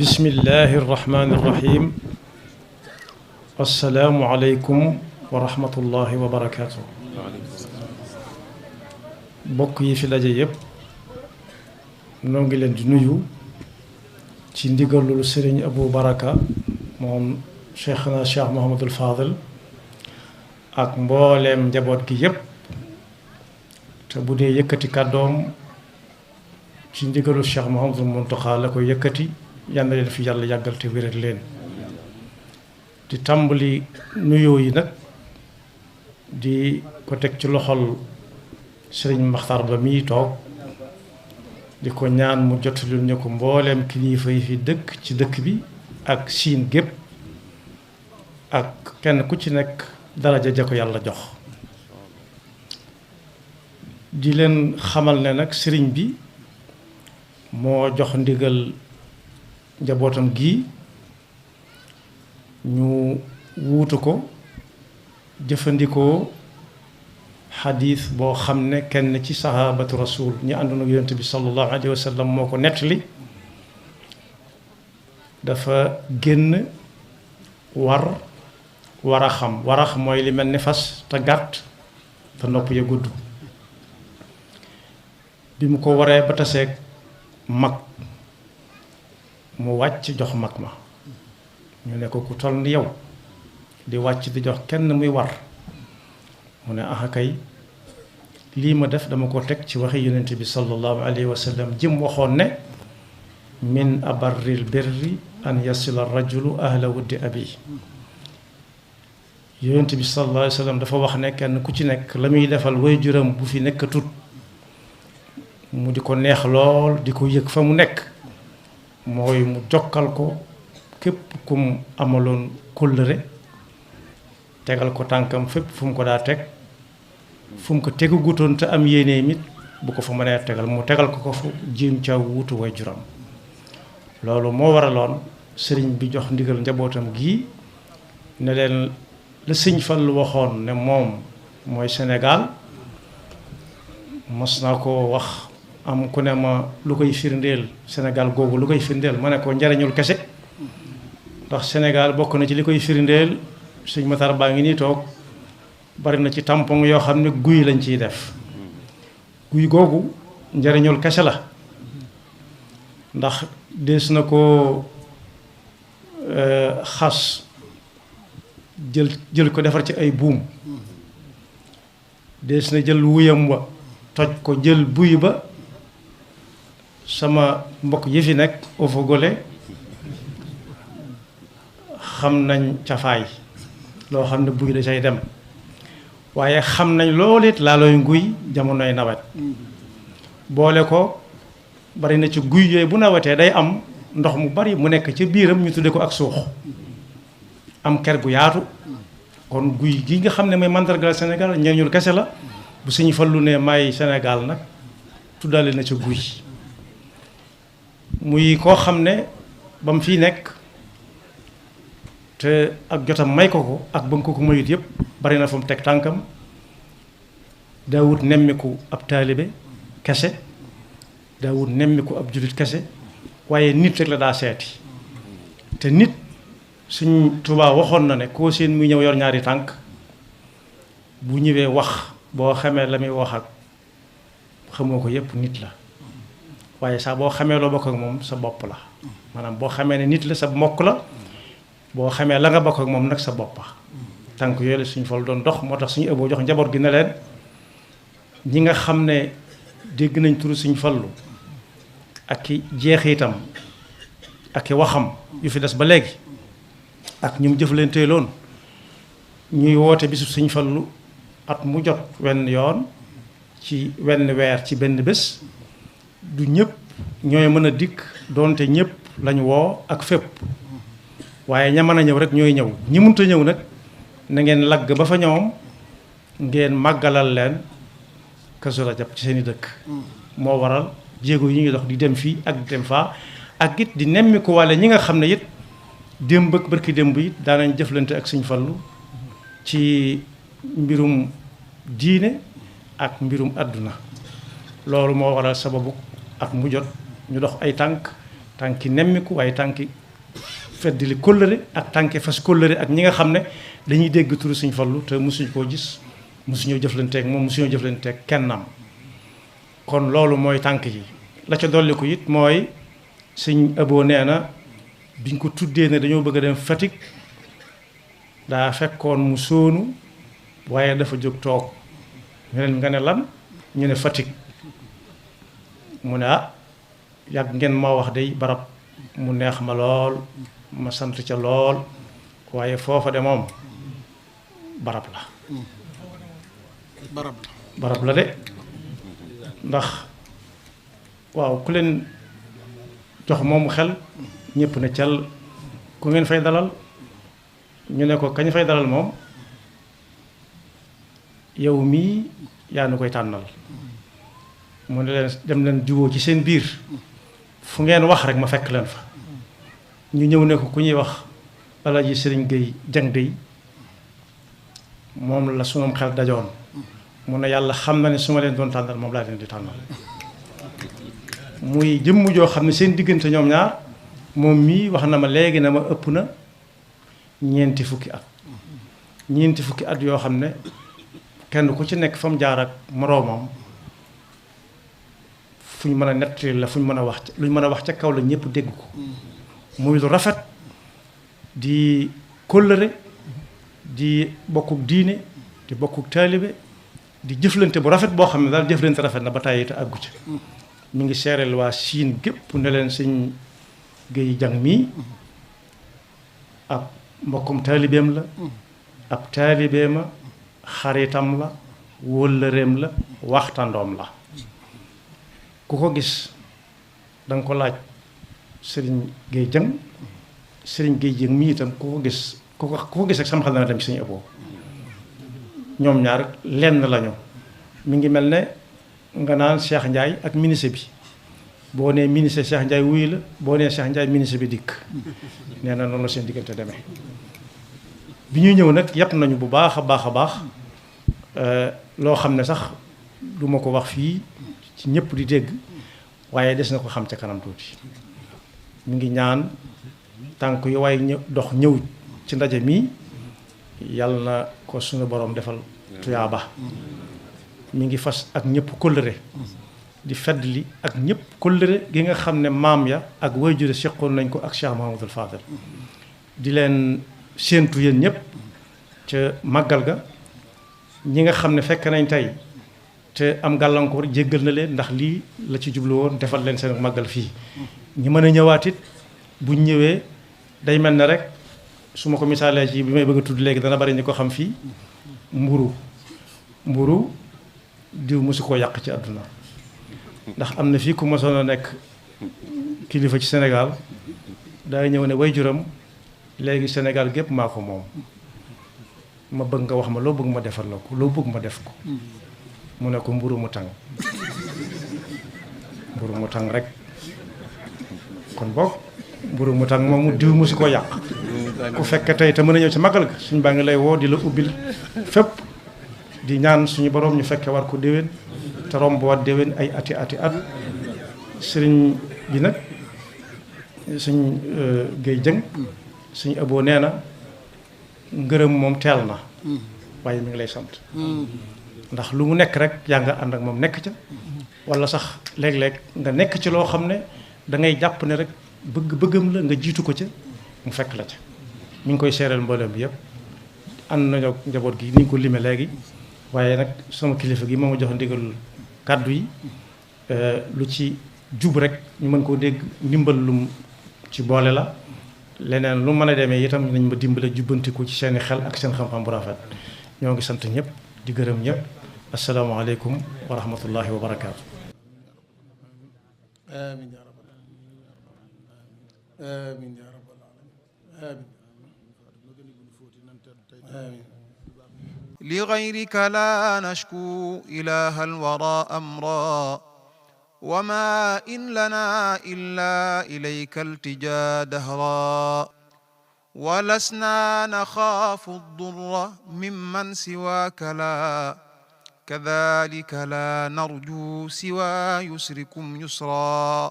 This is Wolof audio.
bismillahi irrahmani irrahim assalaamu aleykum wa rahmatullahi wa barakaatu. bokk yi fi daje yépp noo ngi leen di nuyu ci ndigalul sëriñ Abou Baraka moom cheikhna cheikh Mouhamadul Fadil ak mbooleem njaboot gi yépp te bu dee yëkkati kàddoom ci ndigalul cheikh Mouhamadul Muntaxa la ko yëkkati yal na leen fi yàlla yàggal te wéral leen di tàmbali nuyoo yi nag di ko teg ci loxol sëriñ Maxtar Ba mii toog di ko ñaan mu jotalul ñu ko mbooleem kilifa yi fi dëkk ci dëkk bi ak siin gépp ak kenn ku ci nekk daraja ja ko yàlla jox di leen xamal ne nag sëriñ bi moo jox ndigal njabootam gi ñu wuutu ko jëfandikoo xadiis boo xam ne kenn ci sahabatu rasul ñi àndoon ak yonent bi sallallahu alayhi wa sallam moo ko nettali dafa génn war a xam warax mooy li mel ni fas te gàtt te nopp ya gudd bi mu ko waree ba taseeg mag mu wàcc jox mag ma ñu ne ko ku toll ni yow di wàcc di jox kenn muy war mu ne ah kay lii ma def dama ko teg ci waxi yonent bi sallallahu alayhi wa sallam jëm waxoon ne min abarril birri an yasila rajulu ahla wuddi abi yonent bi sallallahu alayhi wa sallam dafa wax ne kenn ku ci nekk la muy defal waajuram bu fi nekk tut mu di ko neex lool di ko yëg fa mu nekk mooy mu jokkal ko képp kum amaloon kóllëre tegal ko tànkam fépp fu mu ko daa teg fu mu ko tegu gutoon te am yéenee mit bu ko fa mënee tegal mu tegal ko fu jéem ca wuutu waajuram loolu moo waraloon sëriñ bi jox ndigal njabootam gii ne leen la sëñ Fallu waxoon ne moom mooy Sénégal mos naa ko wax am ku ne ma lu koy firndeel Sénégal googu lu koy firndeel ma ne ko njariñul kese ndax Sénégal bokk na ci li koy firndeel sëñ Matar baa ngi nii toog bari na ci tampon yoo xam ne guy lañ ciy def guy googu njariñul kese la ndax dees na ko xas jël ko defar ci ay buum dees na jël wuyam wa toj ko jël buy ba sama mbokk yi fi nekk au fogole xam nañ cafaay loo xam ne buy da say dem waaye xam nañ loolu it laalooy nguy jamonoy nawet boole ko bari na ci guy yooyu bu nawetee day am ndox mu bari mu nekk ci biiram ñu tudde ko ak suux am ker gu yaatu kon guy gi nga xam ne mooy mandargal Sénégal njariñul kese la bu Sëñ Fallu ne may Sénégal nag tuddale na ca guy muy koo xam ne ba mu fiy nekk te ak jotam may ko ak ba nga ko mayut yëpp bari na fa mu teg tànkam daawut nemmiku ab taalibe kese daawut nemmiku ab jullit kese waaye nit rek la daa seeti te nit Sëñ Tuubaa waxoon na ne koo seen muy ñëw yor ñaari tànk bu ñëwee wax boo xamee la muy wax ak xamoo ko yëpp nit la waaye sax boo xamee loo bokk ak moom sa bopp la maanaam boo xamee ne nit la sa mbokk la boo xamee la nga bokk ak moom nag sa boppa tànk yooyu la Sëñ Fallu doon dox moo tax suñu ëbboo jox njaboot gi ne leen ñi nga xam ne dégg nañ turu Sëñ Fallu ak i jeexitam ak i waxam yu fi des ba léegi ak ñu mu jëflantee loon ñuy woote bisu Sëñ Fallu at mu jot wenn yoon ci wenn weer ci benn bés du ñëpp ñooy mën a dikk doonte ñëpp lañu woo ak fépp waaye ña mën a ñëw rek ñooy ñëw ñi munta ñëw nag na ngeen lagg ba fa ñoom ngeen màggalal leen Kazu Rajab ci seeni dëkk moo waral jéego yi ngi dox di dem fii ak di dem faa ak it di nemmiku walla ñi nga xam ne it démb ak barki démb it daanañ jëflante ak Sëñ Fallu ci mbirum diine ak mbirum àdduna loolu moo waral sababu at mu jot ñu dox ay tànk tànki nemmiku waaye tànki feddali kóllëre ak tànki fas kóllëre ak ñi nga xam ne dañuy dégg turu Sëñ Fallu te mosuñu koo gis mosuñoo jëflanteeg moom mosuñoo jëflanteeg kennam kon loolu mooy tànk yi la ca dolliku it mooy Sëñ Abo nee na biñ ko tuddee ne dañoo bëgg a dem Fatick daa fekkoon mu sóonu waaye dafa jóg toog ñu leen nga ne lan ñu ne Fatick mu ne yàgg ngeen maa wax day barab mu neex ma lool ma sant ca lool waaye foofa de moom barab la barab la de ndax waaw ku leen jox moomu xel ñëpp ne cal ku ngeen fay dalal ñu ne ko kañ fay dalal moom yow mii yaa nu koy tànnal mu ne leen dem leen juboo ci seen biir fu ngeen wax rek ma fekk leen fa ñu ñëw ne ko ku ñuy wax Alaaji Sëriñ Gay Jang dey moom la sunum xel dajoon mu ne yàlla xam na ne su ma leen doon tànnal moom laa leen di tànnal muy jëmm joo xam ne seen diggante ñoom ñaar moom mii wax na ma léegi na ma ëpp na ñeenti fukki at yoo xam ne kenn ku ci nekk fa mu jaar ak moroomam fu ñu mën a nettali la fu ñu mën a wax lu ñu mën a wax ca kaw la ñëpp dégg ko muy lu rafet di kóllëre di bokkuk diine di bokkuk taalibe di jëflante bu rafet boo xam ne daal jëflante rafet na ba tàyyi te àggu ca mi ngi seereel waa Siin gépp ne leen Sëñ Géey Jang mii ab mbokkum taalibeem la ab taalibeema xaritam la wóllëreem la waxtandoom la ku ko gis danga ko laaj Sëriñ Géey Jang Sëriñ Géey Jang mii itam ku ko gis ak sama xel dana dem ci Sëñ Abo ñoom ñaar lenn lañu mi ngi mel ne nga naan Cheikh Ndiaye ak ministre bi boo nee ministre Cheikh Ndiaye wuyu la boo nee Cheikh Ndiaye ministre bi dikk nee na noonu la seen diggante demee bi ñuy ñëw nag yàpp nañu bu baax a baax loo xam ne sax du ma ko wax fii ci ñëpp di dégg waaye des na ko xam ca kanam tuuti mi ngi ñaan tànk yu waaye dox ñëw ci ndaje mi yàlla na ko suñu borom defal tuyaaba mi ngi fas ak ñëpp kóllëre di feddli ak ñëpp kóllëre gi nga xam ne maam ya ak waajur seqoon nañ ko ak Cheikh Mouhamadul Fadel di leen séentu yéen ñëpp ca màggal ga ñi nga xam ne fekk nañ tey te am gàllankoor jéggal na leen ndax lii la ci jublu woon defal leen seen màggal fii ñi mën a ñëwaat it buñ ñëwee day mel ne rek su ma ko misaalee ci bi may bëgg a tudd léegi dana bari ñu ko xam fii mburu diw mosu koo yàq ci àdduna ndax am na fii ku mosoon a nekk kilifa ci Sénégal daa ñëw ne waajuram léegi Sénégal gépp maa ko moom ma bëgg nga wax ma loo bëgg ma defal la ko loo bëgg ma def ko mu ne ko mburu mu tàng rek kon boog mburu mu tàng moomu diw mosu koo yàq ku fekk tey te mën a ñëw ci magal ga suñ baa ngi lay woo di la ubbil fépp di ñaan suñu borom ñu fekke war ko déwén te romb waat déwén ay ati at sëriñ bi nag suñ Géey Jëng suñu Abo nee na ngërëm moom teel na waaye mi ngi lay sant ndax lu mu nekk rek yaa nga ànd ak moom nekk ca wala sax léeg-léeg nga nekk ci loo xam ne da ngay jàpp ne rek bëggam la nga jiitu ko ca mu fekk la ca mi ngi koy seereel mboolem bi yëpp ànd nañoo njaboot gi ni ñu ko lime léegi waaye nag sama kilifa gi moo ma jox ndigal kàddu yi lu ci jub rek ñu mën koo dégg ndimbal lum ci boole la leneen lu mën a demee itam nañ ma dimbale jubbantiku ci seeni xel ak seen xam-xam bu rafet ñoo ngi sant ñëpp di gërëm ñëpp asalaamaaleykum wa rahmatullahi wa barakaatu. amiin yaa rabbal aalamiin amiin yaa rabbal aalamiin لغيرك لا نشكو إله الورى أمرا وما إن لنا إلا إليك التجا دهرا ولسنا نخاف الضر ممن سواك لا كذلك لا نرجو سوى يسركم يسرا